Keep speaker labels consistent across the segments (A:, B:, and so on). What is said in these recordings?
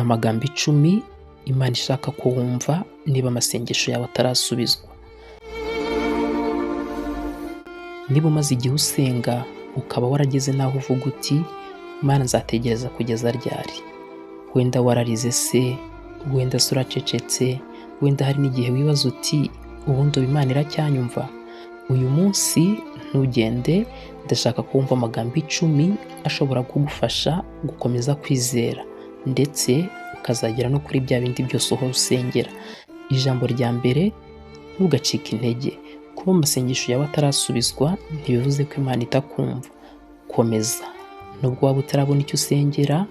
A: Amagambo 10 Imana ishaka ko wumva niba amasengesho yawe atarasubizwa. Niba umaze igihe usenga ukaba warageze n'aho uvuga uti: "Mana, nzategereza kugeza ryari?" Wenda wararize se, wenda se uracecetse, wenda hari n'igihe wibaza uti: "Ubundi ubu Imana iracyanyumva?" Uyu munsi ntugende, ndashaka kumva amagambo 10 ashobora kugufasha gukomeza kwizera ndetse ukazagera no kuri bya bindi byose uhora usengera. Ijambo rya mbere: ntugacike intege. Kuba amasengesho yawe atarasubizwa ntibivuze ko Imana itakumva. Komeza, nubwo waba utarabona icyo usengera,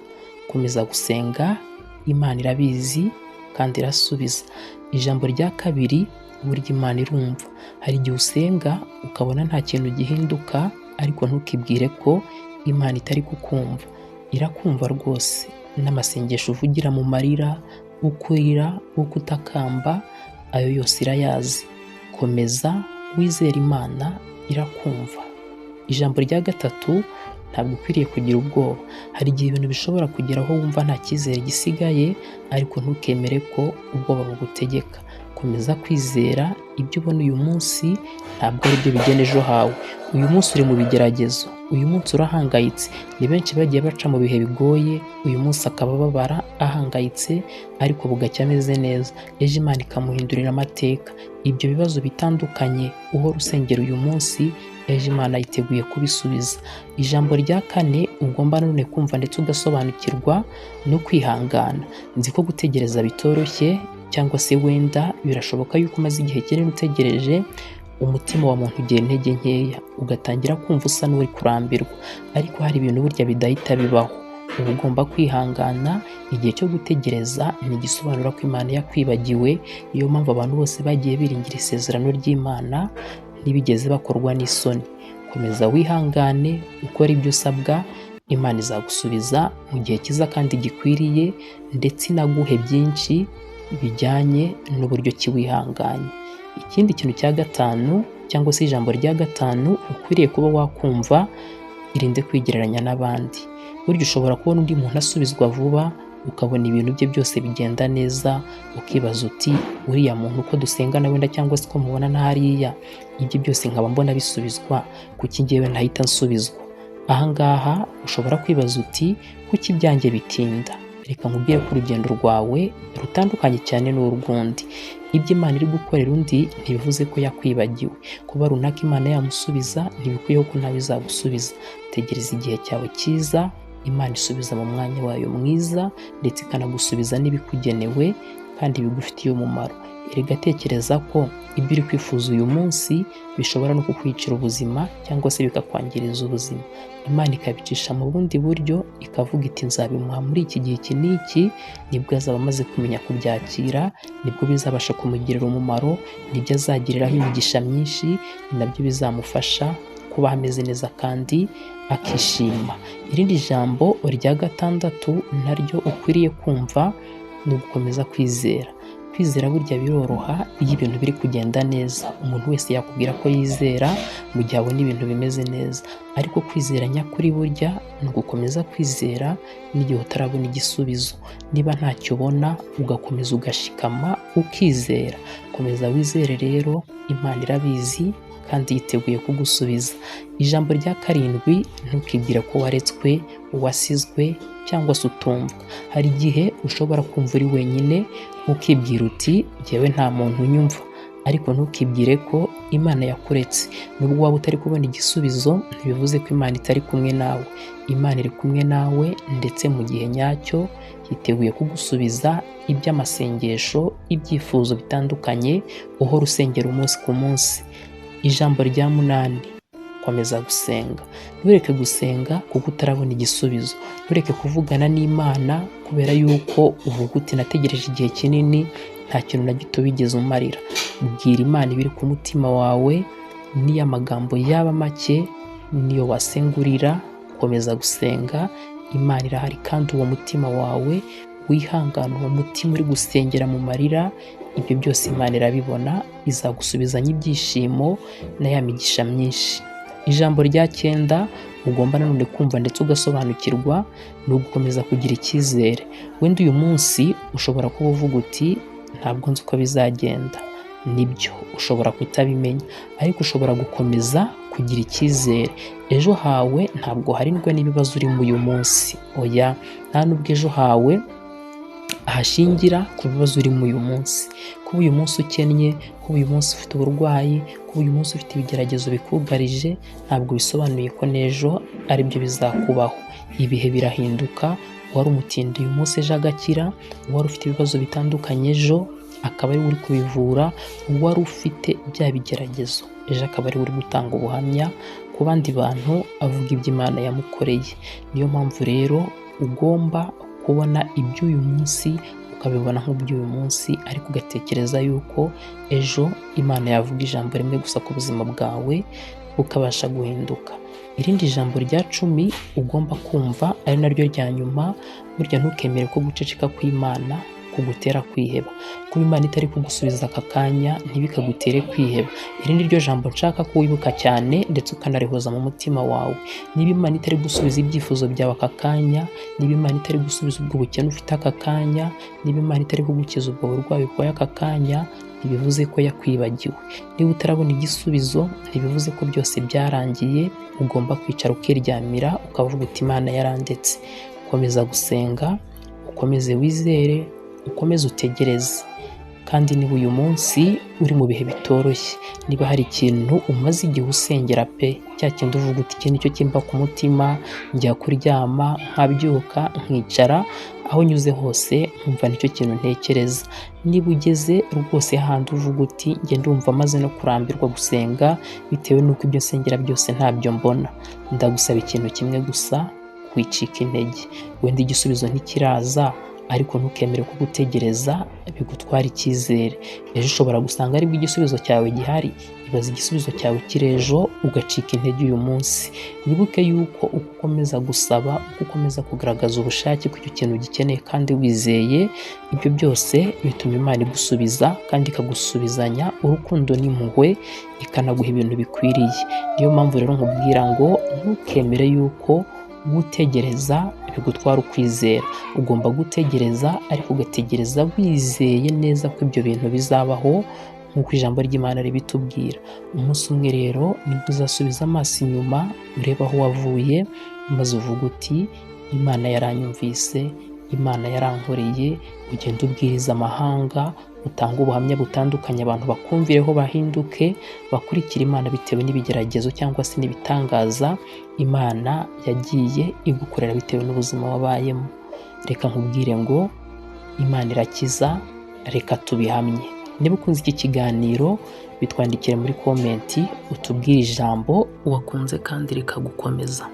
A: komeza gusenga, Imana irabizi kandi irasubiza. Ijambo rya kabiri: burya Imana irumva. Hari igihe usenga ukabona nta kintu gihinduka, ariko ntukibwire ko Imana itari kukumva. Irakumva rwose, n'amasengesho uvugira mu marira, uko urira, uko utakamba, ayo yose irayazi. Komeza wizere Imana, irakumva. Ijambo rya gatatu: ntabwo ukwiriye kugira ubwoba. Hari igihe ibintu bishobora kugera aho wumva nta cyizere gisigaye, ariko ntukemere ko ubwoba bugutegeka. Komeza kwizera, ibyo ubona uyu munsi ntabwo ari byo bigena ejo hawe. Uyu munsi uri mu bigeragezo, uyu munsi urahangayitse. Ni benshi bagiye baca mu bihe bigoye, uyu munsi akaba ababara ahangayitse, ariko bugacya ameze neza, ejo Imana ikamuhindurira amateka. Ibyo bibazo bitandukanye uhora usengera uyu munsi, ejo Imana yiteguye kubisubiza. Ijambo rya kane ugomba nanone kumva ndetse ugasobanukirwa no kwihangana. Nzi ko gutegereza bitoroshye, cyangwa se wenda birashoboka yuko umaze igihe kinini utegereje, umutima wa muntu ugira intege nkeya, ugatangira kumva usa n'uri kurambirwa. Ariko hari ibintu burya bidahita bibaho, uba ugomba kwihangana. Igihe cyo gutegereza ntigisobanura ko Imana yakwibagiwe. Niyo mpamvu abantu bose bagiye biringira isezerano ry'Imana ntibigeze bakorwa n'isoni. Komeza wihangane, ukore ibyo usabwa, Imana izagusubiza mu gihe cyiza kandi gikwiriye, ndetse inaguhe byinshi bijyanye n'uburyo ki wihanganye. Ikindi kintu cya gatanu, cyangwa se ijambo rya gatanu ukwiriye kuba wakumva: irinde kwigereranya n'abandi. Burya ushobora kubona undi muntu asubizwa vuba, ukabona ibintu bye byose bigenda neza, ukibaza uti: "Uriya muntu uko dusengana wenda, cyangwa se uko mubona na hariya, ibyo byose nkaba mbona bisubizwa, kuki njyewe ntahita nsubizwa?" Ahangaha ushobora kwibaza uti: "Kuki ibyanjye bitinda?" Reka nkubwire ko urugendo rwawe rutandukanye cyane n'urw'undi. Ibyo Imana iri gukorera undi ntibivuze ko yakwibagiwe. Kuba runaka Imana yamusubiza ntibikwiye ko nawe izagusubiza. Tegereza igihe cyawe cyiza, Imana isubiza mu mwanya wayo mwiza, ndetse ikanagusubiza n'ibikugenewe kandi bigufitiye umumaro. Erega tekereza ko ibyo uri kwifuza uyu munsi bishobora no kukwicira ubuzima cyangwa se bikakwangiriza ubuzima. Imana ikabicisha mu bundi buryo, ikavuga iti: "Nzabimuha muri iki gihe iki n'iki, nibwo azaba amaze kumenya kubyakira, nibwo bizabasha kumugirira umumaro, nibyo azagiriraho imigisha myinshi, ni nabyo bizamufasha kuba ameze neza kandi akishima." Irindi jambo rya gatandatu naryo ukwiriye kumva ni ugukomeza kwizera. Kwizera burya biroroha iyo ibintu biri kugenda neza. Umuntu wese yakubwira ko yizera mu gihe abona ibintu bimeze neza, ariko kwizera nyakuri burya ni ugukomeza kwizera n'igihe utarabona igisubizo. Niba ntacyo ubona, ugakomeza ugashikama ukizera. Komeza wizere rero, Imana irabizi kandi yiteguye kugusubiza. Ijambo rya karindwi: ntukibwire ko waretswe, wasizwe cyangwa se utumvwa. Hari igihe ushobora kumva uri wenyine, ukibwira uti: "Njyewe nta muntu unyumva", ariko ntukibwire ko Imana yakuretse. Nubwo waba utari kubona igisubizo, ntibivuze ko Imana itari kumwe nawe. Imana iri kumwe nawe, ndetse mu gihe nyacyo yiteguye kugusubiza iby'amasengesho, ibyifuzo bitandukanye uhora usengera umunsi ku munsi. Ijambo rya munani: komeza gusenga. Ntureke gusenga kuko utarabona igisubizo. Ntureke kuvugana n'Imana kubera yuko uvuga uti: "Nategereje igihe kinini, nta kintu na gito wigeze umarira." Bwira Imana ibiri ku mutima wawe, niyo amagambo yaba make, niyo wasengurira, komeza gusenga, Imana irahari. Kandi uwo mutima wawe wihangana, uwo mutima uri gusengera mu marira, ibyo byose Imana irabibona, izagusubizanya ibyishimo na ya migisha myinshi. Ijambo rya cyenda ugomba nanone kumva ndetse ugasobanukirwa ni ugukomeza kugira icyizere. Wenda uyu munsi ushobora kuba uvuga uti ntabwo nzi uko bizagenda, nibyo ushobora kutabimenya, ariko ushobora gukomeza kugira icyizere. Ejo hawe ntabwo harindwa n'ibibazo urimo uyu munsi, oya, nta nubwo ejo hawe ahashingira ku bibazo urimo uyu munsi. Kuba uyu munsi ukennye, kuba uyu munsi ufite uburwayi, kuba uyu munsi ufite ibigeragezo bikugarije, ntabwo bisobanuye ko n'ejo aribyo bizakubaho. Ibihe birahinduka, uwari umutindi uyu munsi ejo agakira, uwari ufite ibibazo bitandukanye ejo akaba ariwe uri kubivura, uwari ufite bya bigeragezo ejo akaba ariwe uri gutanga ubuhamya ku bandi bantu avuga ibyo Imana yamukoreye. Niyo mpamvu rero ugomba kubona iby'uyu munsi ukabibona nk'iby'uyu munsi, ariko ugatekereza yuko ejo Imana yavuga ijambo rimwe gusa ku buzima bwawe bukabasha guhinduka. Irindi jambo rya 10 ugomba kumva ari naryo rya nyuma, burya ntukemere ko guceceka kw'Imana kugutera kwiheba. Kuba Imana itari kugusubiza aka kanya ntibikagutere kwiheba. Iri ni ryo jambo nshaka ko wibuka cyane ndetse ukanarihoza mu mutima wawe. Niba Imana itari gusubiza ibyifuzo byawe aka kanya, niba Imana itari gusubiza ubwo bukene ufite aka kanya, niba Imana itari kugukiza ubwo burwayi urwaye aka kanya, ntibivuze ko yakwibagiwe. Niba utarabona igisubizo ntibivuze ko byose byarangiye, ugomba kwicara ukiryamira ukavuga uti Imana yarandetse. Komeza gusenga, ukomeze wizere, ukomeze utegereze. Kandi niba uyu munsi uri mu bihe bitoroshye, niba hari ikintu umaze igihe usengera pe, cya kindi uvuga uti iki nicyo kimba ku mutima, njya kuryama nkabyuka nkicara, aho nyuze hose nkumva nicyo kintu ntekereza. Niba ugeze rwose handi uvuga uti njye ndumva maze no kurambirwa gusenga bitewe n'uko ibyo nsengera byose ntabyo mbona, ndagusaba ikintu kimwe gusa, wicika intege. Wenda igisubizo ntikiraza, ariko ntukemere ko gutegereza bigutwara icyizere. Ejo ushobora gusanga aribwo igisubizo cyawe gihari. Ibaze igisubizo cyawe kiri ejo ugacika intege uyu munsi. Wibuke yuko uko ukomeza gusaba, uko ukomeza kugaragaza ubushake ku icyo kintu ugikeneye kandi wizeye, ibyo byose bituma Imana igusubiza kandi ikagusubizanya urukundo n'impuhwe, ikanaguha ibintu bikwiriye. Niyo mpamvu rero nkubwira ngo ntukemere yuko gutegereza bigutwara ukwizera. Ugomba gutegereza ariko ugategereza wizeye neza ko ibyo bintu bizabaho nk'uko ijambo ry'Imana ribitubwira. Umunsi umwe rero nibwo uzasubiza amaso inyuma urebe aho wavuye, maze uvuge uti Imana yaranyumvise, Imana yarankoreye. Ugende ubwiriza amahanga, utange ubuhamya butandukanye, abantu bakumvireho bahinduke, bakurikire Imana bitewe n'ibigeragezo cyangwa se n'ibitangaza Imana yagiye igukorera bitewe n'ubuzima wabayemo. Reka nkubwire ngo Imana irakiza, reka tubihamye. Niba ukunze iki kiganiro bitwandikire muri komenti, utubwire ijambo wakunze kandi rikagukomeza.